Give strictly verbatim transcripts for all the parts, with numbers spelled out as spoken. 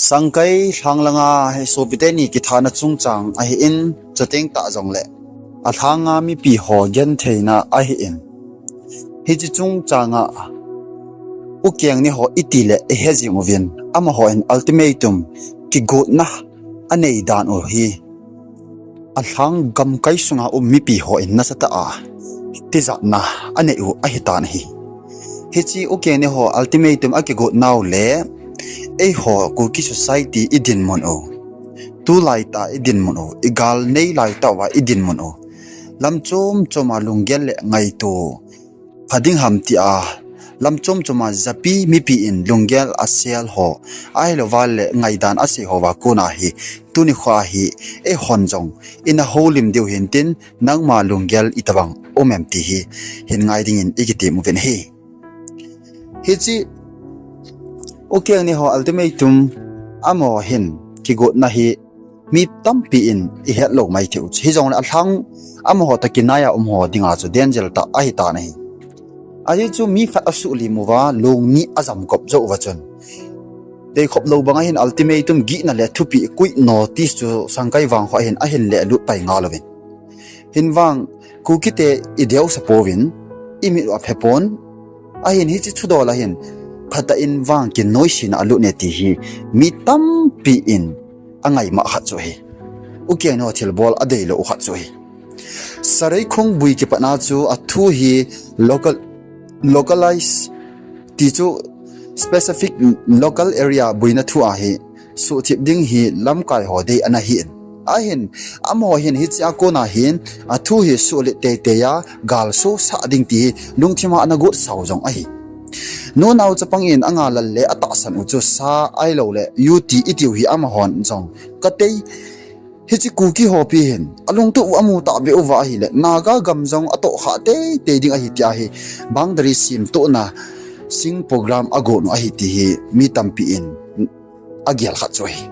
Sangkai lhang langa hi sopite ni kithana chungchang ahin, chuteng tah jongle alhanga mipi ho gentheina ahin, hiche chungchanga U Keng ni ho itile ihe jing uvin, amaho in ultimatum kigotna anei dan u hi alhang gamkai sunga um mipi ho in nasatah a tijatna anei u ahitan ahi. Hiche U Keng ni ho ultimatum akigot nau le eiho Kuki society idinmun u, tulaitah idinmun u, igal nei laitah uva idinmun u, lam chom choma lunggel le ngaito pha ding ham tia lam chom choma japi mipi in lunggel asel ho, ahilouva le ngaidan asei hova kona hi, tuni khoa hi eihon jong ina houlim diu hintin, nangma lunggel itobang um em ti hi hin ngai dingin ikitem uvin ahi. Hiche U Keng ni ho ultimatum amaho hin kigotna hi mi tampi in ihet lou maithei u chu, hijongle alhang amaho toh kinaiya um ho dinga chu danger tah ahitan ahi. Ajeh chu mi khat asuhlim uva, lung ni ajamkop jou uva chun, deikhop lou banga hin ultimatum gihna le thupeh, quit notice chu Sangkai vangkho ahin, ahin lelut pai ngal uvin. Hinvang Kukite ideusah pouvin, imit u aphepon, ahin hiche thudol ahin phatah in vang kinoisena alut ne ti hi mi tampi in angaimah khat chu ahi. U Keng ni ho thilbol adeilou u khat chu ahi. Sareikhong boi kipatna chu athu hi local, localize ti chu specific local area boina thu ahi, suhthip ding hi lamkai ho dei ana hin. Ahin, amaho hin hiche a kona hin athu hi suhlet teitei a galso sah ding ti hi lungthima ana got sau jong ahi. Nunao chapang in anga lal le atahsan u chu sa ahiloule U T itiu hi amahon jong katei, hiche Kuki hopi hin alungtup u amu tahbeh uva ahile Naga gam jong atohkhah teitei ding ahi tia hi boundary semtohna sing program agon u ahi ti hi mi tampi in agel khat chu ahi.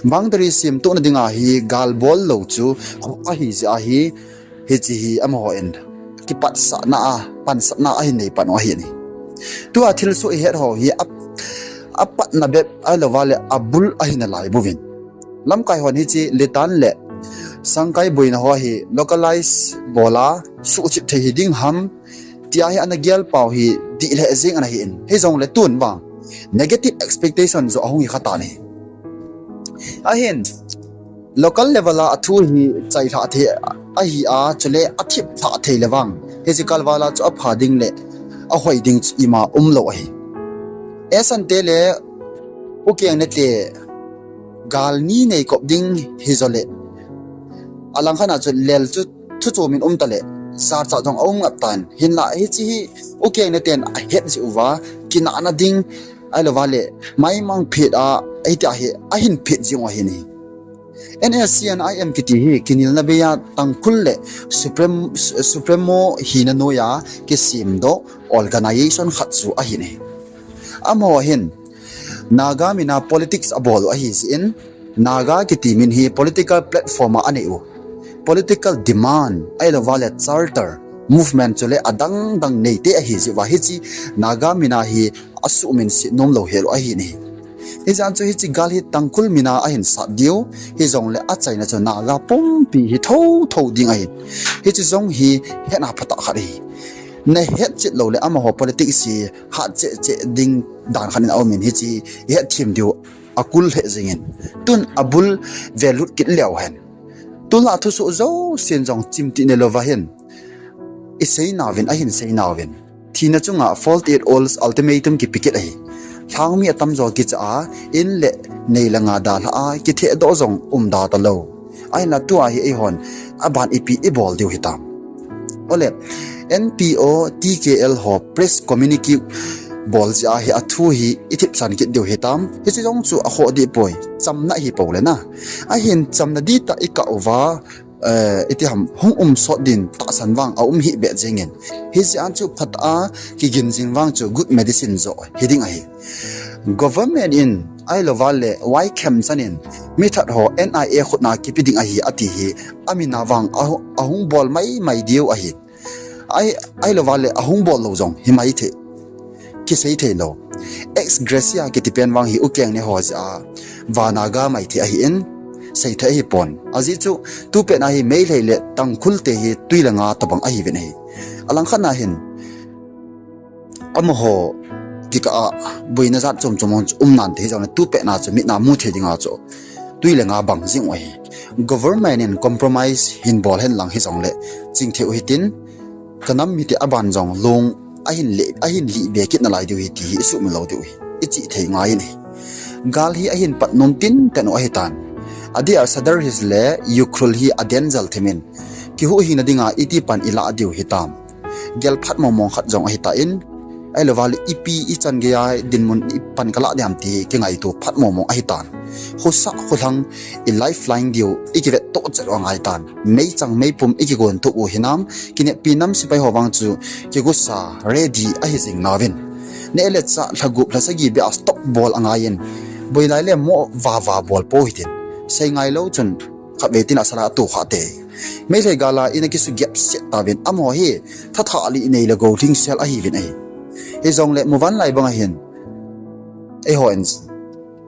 Boundary semtohna dinga hi gal bol lou chu ahi jeh ahi, hiche hi amaho in kipatsahna a pansatna ahin nei pan u ahi. Tua thilsoh ihet ho hi a, apatna bep ahilouva le abul ahi nalai bouvin, lamkai hon hiche Litan le Sangkai boina ho hi localize bola suhthip thei hiding ham tia hi ana gelpau hi dihleh jeng ana hin, hijongle tun vang negative expectation joh ahung hi khatan ahi. Ahin, local level a athu hi chailhah thei ahi a, chule athip lhah thei le vang hiche kalval a chu apha ding le ahoi ding chu ima umlou ahi. Esante le U Keng nite gal ni neikop ding hijole, alangkhat a chu lel chu thuchom in um tale, jachat jong aum ngap tan, hinla hiche hi U Keng niten ahet jeh uva kinahna ding ahilouva le maimang phet a hitia hi ahin phet jing u ahi. NSCN-IM kiti hi kinelna bei a Tangkhul le Supreme, Supremo hina noiya kisemdoh organisation khat chu ahi. Amaho hin Naga mina politics abol u ahijeh in, Naga kiti min hi political platform a anei u, political demand ahilouva le charter movement chule adang dang neite ahijeh uva hiche Naga mina hi asuhminset nomlou hel u ahi. Hijeh chun hiche gal hi Tangkhul mina ahin sat diu, hijongle achaina chu Naga pumpi hi thouthou ding ahi. Hiche jong hi hetna phatah khat ahi. Nahet chet loule amaho politics hi hat cheh cheh ding dan khat in aumin, hiche hetthem diu akul lheh jengin, tun abul velut kit leu hen. Tulai thusoh jousen jong chimtih neilouva hin isei nauvin, ahin sei nauvin, thina chunga forty-eight hours ultimatum kipe kit ahi. Lhangmi atamjo kicha a, in le nei langa dalhah a kithehdoh jong umda talou. Ahinla tua hi eihon aban ipi ibol diu hitam? Ole, NPO, TKL ho press communique bol jeh a hi athu hi ithipchan kit diu hitam? Hiche jong chu akhoh dihpoi, chamna ahipou le na. Ahin chamna dihtah ikah uva, eh, itiham hung um sot din tahsan vang aum hih beh jengin, hijeh a chu phatah a kigin jing vang chu good medicine joh hiding ahi. Government in ahilouva le Y Khemchand in mithat ho NIA khutna kipe ding ahi ati hi, amina vang ahung bol maimai diu ahi. Ahilouva le ahung bol lou jong himaithei, kisei theilou. Ex gratia kiti pen vang hi U Keng ni ho jeh a vana ga mai thei ahin, sei thei ahipon. Ajeh chu, tupet na hi Meitei le Tangkhul te hi tui le nga tobang ahiuvin ahi. Alangkhat na hin, amaho kikah a boina jat chom chom chu um nante, hijongle tupet na chu mit na mu thei dinga chu tui le nga bang jing u ahi. Government in compromise hin bol hen lang hijongle ching thei u hitin, ka nam mite aban jong long ahin le, ahin lih be kit nalai diu ahi ti hi i sumil lou diu ahi. I chih thei ngai in ahi. Gal hi ahin pat nom tin ten u ahitan. Adeh a Sadar Hills le Ukhrul hi aden jal thim in, kihuhhing na dinga iti pan i lah diu hitam. Gel phat mong mong khat jong ahi tan, ahilou vale ipi i chan gei a dinmun i pan ka lah diam ti kingaito phat mong mong ahi tan. Khosah kholhang i lifeline diu i kivet toh chet u angai tan. Meichang meipum i kigon tup u hinam, kineppi nam sepai ho vang chu kigosa ready ahi jing nauvin. Neh le chah lha gup lha sagi beh a stock bol angai in, boi lai le mo va va bol pou hitin. Sei ngai lou chun khatvei tin a sala a tu kha te. Meitei gal a ina kisu gep set tauvin, amaho hi thathah lih nei le gou lhing sel ahiuvin ahi. Hijongle muvanlai bang ahin, eiho in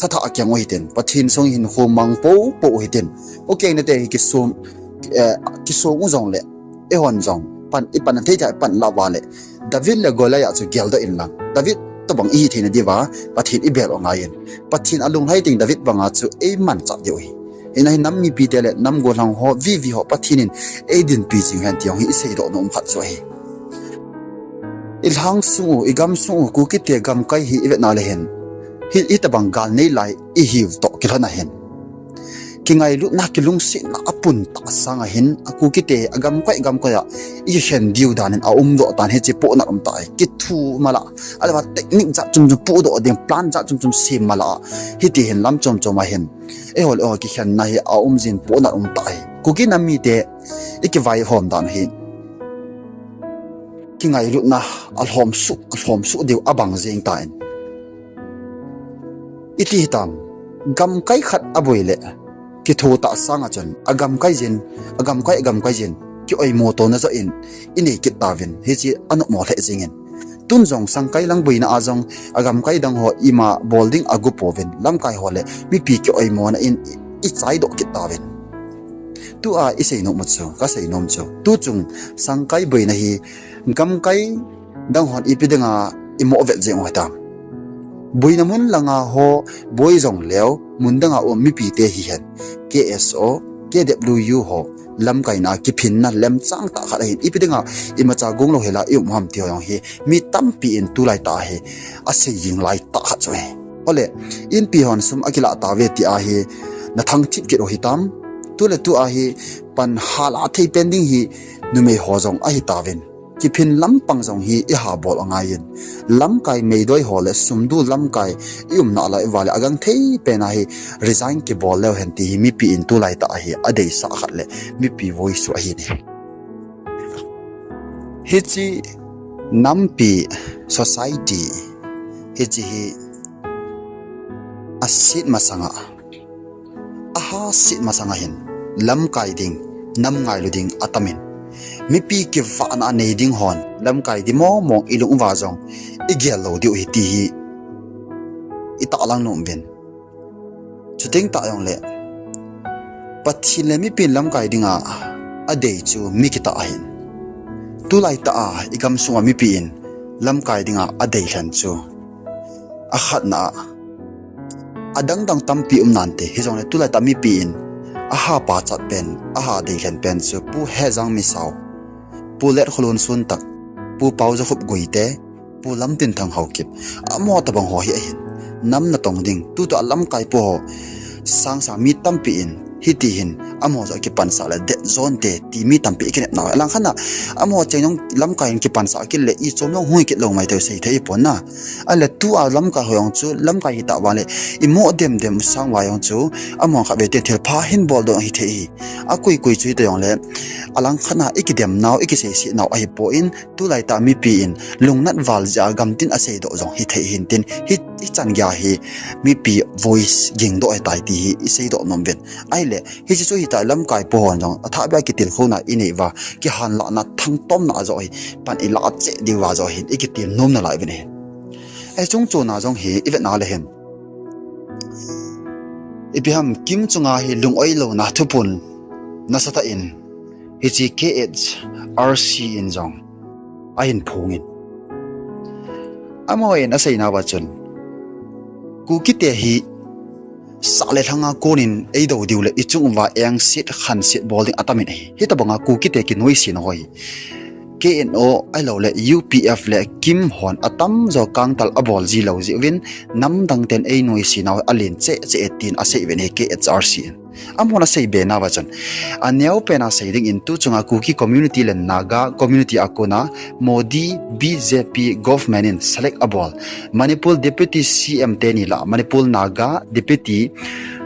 thathah a kiang u hitin, Pathen sung hin khomang pou pou u hitin. U keng na te hi kisum, eh, kisung u jongle, eihon jong pan, i pan thei thei pan la vale, David le Goliath chu geldoh in lang, David tobang i hi theina diuva Pathen i bel u angai in. Pathen alunglhai ding David banga chu ei manchah diu ahi. Hina hi nam mipi te le nam gollhang ho vivi ho Pathen in ei dinpi jing hen ti jong hi i seidoh nom khat chu ahi. I lhang sung u, i gam sung u, Kuki te gamkai hi i vet na le hin, hi, hitobang gal nei lai i hiu toh kilhon a hin, kingailutna, kilungsetna apun tah sang a hin, a Kuki te a gamkai gamkai a i khen diu dan in aum doh tan, hiche pohnat um tah ahi. Kithu mala, ahilou va technique jat chom chom pohdoh ding, plan jat chom chom sem mala, hiti hin lam chom chom a hin, eiho le eiho kikhenna hi aum jin, pohnat um tah ahi. Kuki nam mite i kivaihom dan hi kingailutna alhom suh, alhom suh diu abang jeng tan. Iti hitam, gamkai khat aboi le kitho tah sang a chun a gamkai jin, a gamkai, a gamkai jin, kioimo tona joh in i nei kit tauvin, hiche anopmo lheh jeng in. Tun jong Sangkai lang boina a jong a gamkai dang ho ima bol ding ago pouvin, lamkai ho le mipi kioimona in i, i chaidoh kit tauvin. Tua i seinom u chu, ka seinom chu, tu chung Sangkai boina hi gamkai dang hon ipi dinga i mo vet jeng u hitam. Boina mun langa ho boi jong leu, mun danga um mipi te hihen, K S O, K W U ho lamkaina kiphinna lemchang tah khat ahin, ipi dinga imacha gonglou hela i um ham ti ho jong hi mi tampi in tulai tah hi asei jing lai tah khat chu ahi. Ole, inpi hon sum akilah tauve ti ahi, na thangthip kit u hitam. Tu le tu ahi, pan hala thei pen ding hi numei ho jong ahi tauvin, kiphin lampang jong hi i ha bol angai in, lamkai meidoi ho le sumdu lamkai i umna lai vale a gangthei pen a hi resign kibol leu hen ti hi mipi in tulai tah a hi adeisah khat le mipi voice chu ahi ne. Hiche nampi, society, hiche hi aset masanga, aha set masanga hin lamkai ding, nam ngailu ding atamin, mipi kivahna anei ding hon lamkai di mong mong i lung uva jong i gel lou diu ahi ti hi i tahlang nom uvin. Chuteng tah jongle Pathen le mipi in lamkai dinga adei chu mi kitah ahin. Tulai tah a i gamsunga mipi in lamkai dinga adei lhen chu, akhatna a, adang dang tampi um nante, hijongle tulai tah mipi in aha pachat pen, aha dei lhen pen chu Pu Hejang Misao, Pu Letkholun Suntak, Pu Paojakhup Guite, Pu Lamtinthang Haokip, amaho tabang ho hi ahin. Nam natong ding, tutua lamkai pu ho sangsang mi tampi in hiti hin amaho joh kipansah le det jonte ti mi tampi i kinepnau. Alangkhat a amaho cheng jong lamkai in kipansah kit le i chom jong hung kit lou mai teu sei thei pon na. Ahile tua lamkai ho jong chu lamkai hitah vale i mo dem dem sang uva jong chu amaho khatvei te thilpha hin boldoh hithei hi. Akoi koi chu hita jongle alangkhat a i kidemnau, i kiseisetnau ahipon, tulai tah mipi in lungnat val jeh a gamtin aseidoh jong hithei hintin, hi, hichan geiya hi mipi voice gingdoh ahitai ti hi i seidoh nom uvin. Ahile hiche chu hitah lamkai pu hon jong athahbeh a kitilkhouna i nei uva, kihanlahna thangtomna joh hi pan i lah cheh diuva joh hin i kitem nom nalai uvin ahi. Hiche chungchona jong hi i vetna le hin Ipi ham Kim chunga hi lung-oi louna thuphon nasatah in hiche K H R C in jong ahin phongin. Amahon aseinauva chun, Kukite hi sah le lhanga konin eidou diu le ichung uva engset khanset bol ding atamin ahi. Hitobanga Kukite kinoisena ho hi K N O ahiloule U P F le Kim hon atamjo kangtal abol ji lou jeh uvin, namdang ten einoisenau alen cheh cheh e tin asei uvin ahi K H R C in. Amahon asei be nauva chun, aneopen a sei dingin tuchunga Kuki community le Naga community a kona Modi B J P government in select abol Manipur Deputy C M teni lah Manipur Naga Deputy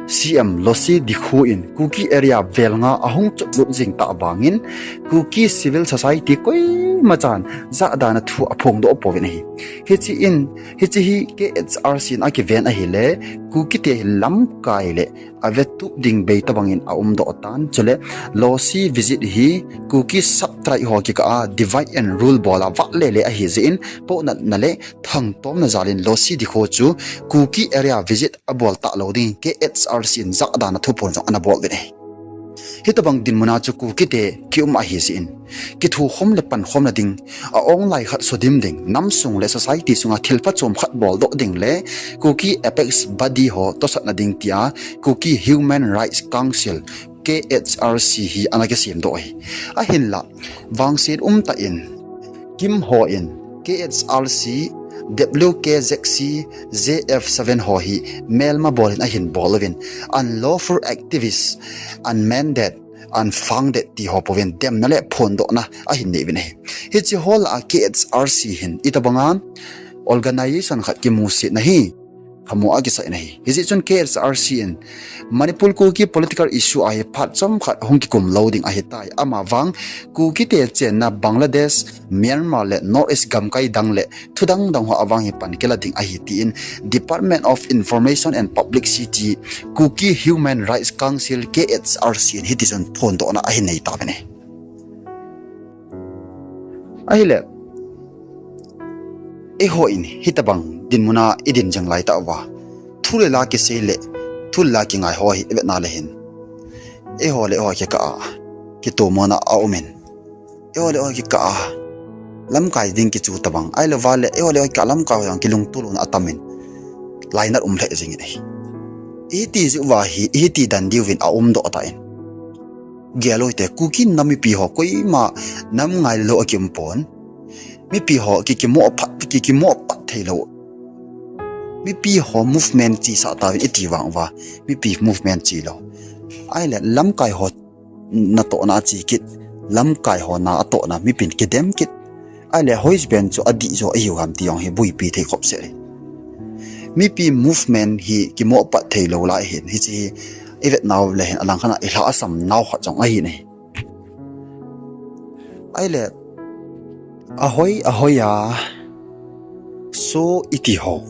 C M Losi Dikhu in Kuki area velnga ahung chotlut jing tah vangin Kuki civil society koimachan jahdana thu aphongdoh pouvin ahi. Hiche in, hiche hi K H R C in akiven ahile, Kukite hi lamkai le avetup ding bei tobangin aumdoh tan, chule Losi visit hi Kuki sub-tribe ho kikah a divide and rule bol a vahle le ahijeh in, pohnatna le thangtomna jalin Losi Dikhu chu Kuki area visit abol talou dingin K H R C in jahdana thuphon jong anabol uvin ahi. Hitobang dinmuna chu Kukite kium ahijeh in, kithukhom le pankhomna ding, a-onglai khat sudim ding, namsung le society sunga thilphachom khat boldoh ding le Kuki apex body ho tosatna ding tia Kuki Human Rights Council, K H R C hi ana kisemdoh ahi. Ahinla, vangset umtah in, Kim hon K H R C, W K Z C, J F seven ho hi melma bolin ahin bol uvin, unlawful activist, unmandate, unfounded ti ho pouvin demna le phondohna ahin nei uvin ahi. Hiche ho lah a K H R C hin itobanga organisation khat kimusetna hi phamo akisah in ahi. Hijeh chun K H R C in Manipur Kuki political issue a hi phat chomkhat hung kikum lou ding ahitai. Amavang Kukite chenna Bangladesh, Myanmar le North East gamkai dang le thudang dang ho avang hi pan kila ding ahi tin Department of Information and Publicity, Kuki Human Rights Council, K H R C in hitichun phondohna ahin nei tauvin ahi. Ahile, eihon hitobang dinmuna idin jing laitah uva, thu le la kisei le, thu le la kingai ho hi ivetna le hin, eiho le eiho kikah a kitomona aumin, eiho le eiho kikah a lamkai ding kichu tobang, ahilouva le eiho le eiho kikah lamkai ho jong kilungtoh louna atamin, lainat um lheh jengin ahi. Ihiti jeh uva hi, ihiti dan diuvin aumdoh tan, gel uhite, Kuki nam mipi ho koima nam ngailou akiumpon. Mipi ho ki, kimoh phat, ki, kimoh pat theilou. Mipi ho movement chesah tauvin iti vang uva, mipi movement chelou. Ahile lamkai ho natohna ache kit, lamkai ho na atohna mipin kidem kit. Ahile hoiben chu adih jo ahiu ham ti jong hi boipi thei khopseh ahi. Mipi movement hi kimoh pat theilou lai ahin, hiche hi ivetnau le hin alangkhat a ilhahsam nau khat jong ahi nahi. Ahile, ahoi, ahoi a, so iti ho,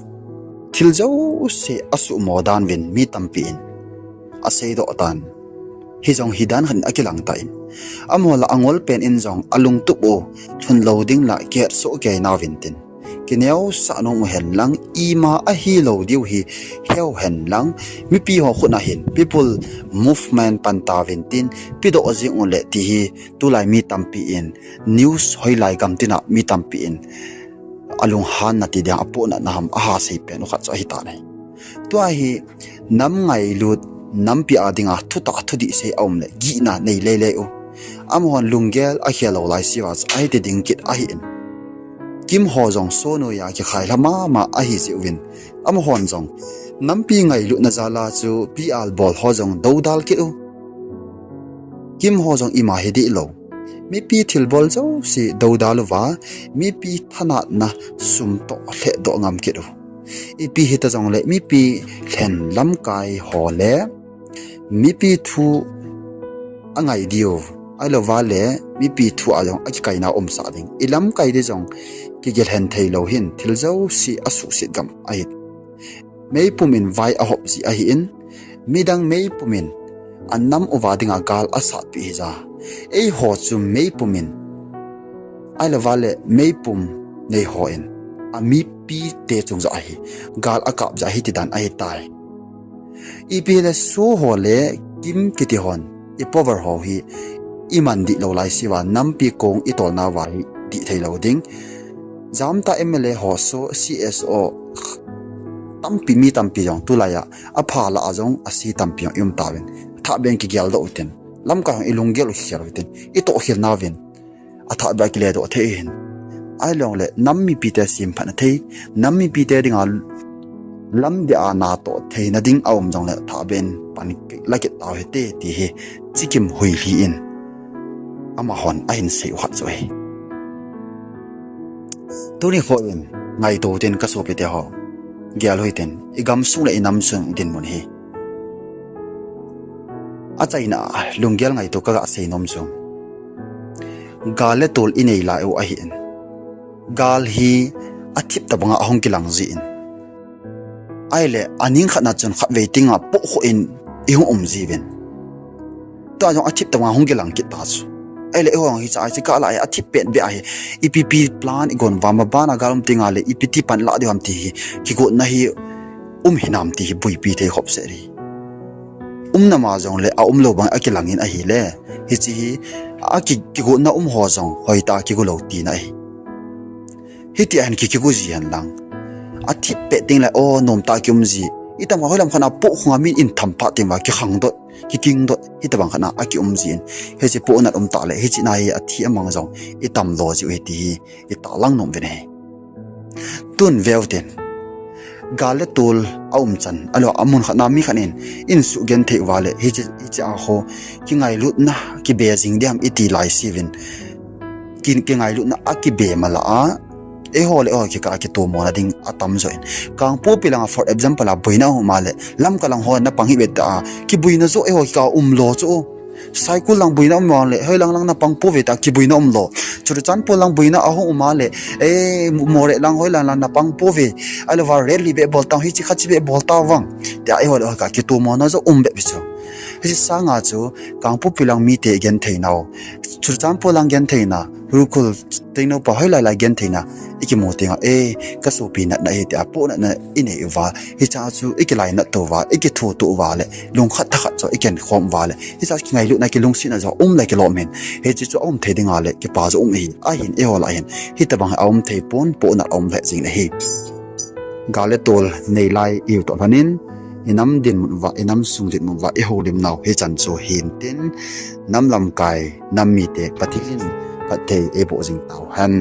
thil jouse asuhmo dan uvin mi tampi in aseidoh tan. Hijong hidan khat in akilang tan, amaho lah angol pen in jong alungtup u lhun lou ding lah kihetsoh kei nauvin tin, kineosah nom uhen lang, ima ahilou diu hi heu hen lang, mipi ho khut a hin People Movement pan tauvin tin, pedoh jing u le ti hi tulai mi tampi in, news hoilai gam tina mi tampi in alunghanna ti ding, apohnatna ham aha sei pen u khat chu ahitan ahi. Tua hi nam ngailut, nampi a dinga thutah thudih sei aum le gihna nei leilei u. Amahon lunggel akhel lou lai seuva chu ahiti ding kit ahin, Kim ho jong so noiya kikhailha mama ahijeh uvin, amahon jong nampi ngailutna jal a chu P R bol ho jong doudal kit u. Kim ho jong ima hi dihlou, mipi thilbol jouse doudal uva, mipi thanatna sum toh lhehdoh ngam kit u. Ipi hita jongle mipi lhen lamkai ho le mipi thu angai diu, ahilouva le mipi thu a jong akikaina umsah ding, ilamkai di jong kigel hen theilou hin thil jouse asuhset gam ahi. Meipum in vai ahop ji ahin, midang meipum in anam uva dinga gal asatpeh hija, eiho chu meipum in, ahilouva le meipum neiho in amipite chung jeh ahi, gal akap jeh ahi ti dan ahitai. Ipi le SoO ho le KIM kiti hon i power ho hi i man dih lou lai siuva, nampi kong i tolnauva hi dih thei lou ding. Jamta MLA ho, SoO, CSO tampi, mi tampi jong tulai a, apha lah a jong ase tampi jong i um tauvin. Athahbeh in kigel doh utin, lamkai hong i lunggel u khel utin, i tohkhel nauvin. Athahbeh a kile doh thei hin. Ahilouleh nam mipite semphatna thei, nam mipite dinga lamdih a natoh theina ding a um jongle athahbeh in pan la kit tau hite ti hi Chikim Huilhi in amahon ahin sei u khat chu ahi. Tuni kho in ngaito tin ka sopite ho, gel u hitin, i gamsung le i namsung dinmun hi achaina a lunggel ngaito ka ga sei nom chu, gal le tol i nei lai u ahin, gal hi athip tobanga ahung kilang jin, ahile aning khatna chun khatvei tenga pohkhoh in i hung um jiuvin. Tua jong athip tobanga hung kilang kit ta chu. Ahile eiho jong hiche a, hiche kah lai a athip pet beh ahi. Ipi ipi plan i gon uva, maban a gal um tenga le ipi ti pan lah diu ham ti hi kigotna hi um hinam ti hi buipi thei khop seh ahi. Umna ma jongle aumlou bang akilangin ahile, hiche hi aki, kigotna um ho jong hoitah a kigo lou tina ahi. Hitia hin ki, kigo ji hen lang, athip pet tengle o, nomtah a kium ji. Itam khat hoilam khatna pohkhunga min in tham phat tenguva kikhangdot, kikingdot, hitobang khatna akium jin, hiche pohnat um tah le hiche na hi athi amang jong i tamjo jiu ahi ti hi i tahlang nom uvin ahi. Tun veu tin, gal le tol aumchan, ahilou a mun khatna mi khat in, in sugenthei uva le hiche, hiche a kho kingailutna kibe jing diham iti lai siuvin, ki, kingailutna akibe ma lah a, eiho le eiho kikah a kitomona ding atamjo in. Kangpokpi langa for example a boina um a le, Lamka lang ho na pang hih uve tia kiboina joh eiho kikah a umlou chu. Saikul lang boina um a le, hoilang lang na pang pouve tia kiboina umlou. Churachandpur lang boina ahung um a le, e, Moreh lang hoilang lang na pang pouve. Ahilouva rally beh bol tang, hiche khache beh bol tavang tia eiho le eiho kikah a kitomona joh um bep chu. Hiche sanga chu Kangpokpi lang mite gentheina u, Churachandpur lang gentheina, Ukhrul, Tengnoupal hoilai lai gentheina i kimu tenga, e, ka sopi natna ahi tia pohnatna i nei uva, hiche a chu i kilainat touva, i kithoto uva le, lungkhat thakhat chu i kenkhom uva le, hiche a kingailutna kilungsetna joh um le kilom in, hiche chu aum thei dinga le kipa joh um ahi. Ahin eiho lah hin hitobang hi aum thei pon, pohnat aum lheh jing ahi. Gal le tol nei lai ihiu toh lhonin, i nam dinmun uva, i namsung dinmun uva i houlimnau hichan chu hintin, nam lamkai, nam mite Pathen in phatthei eiboh jing tauhen.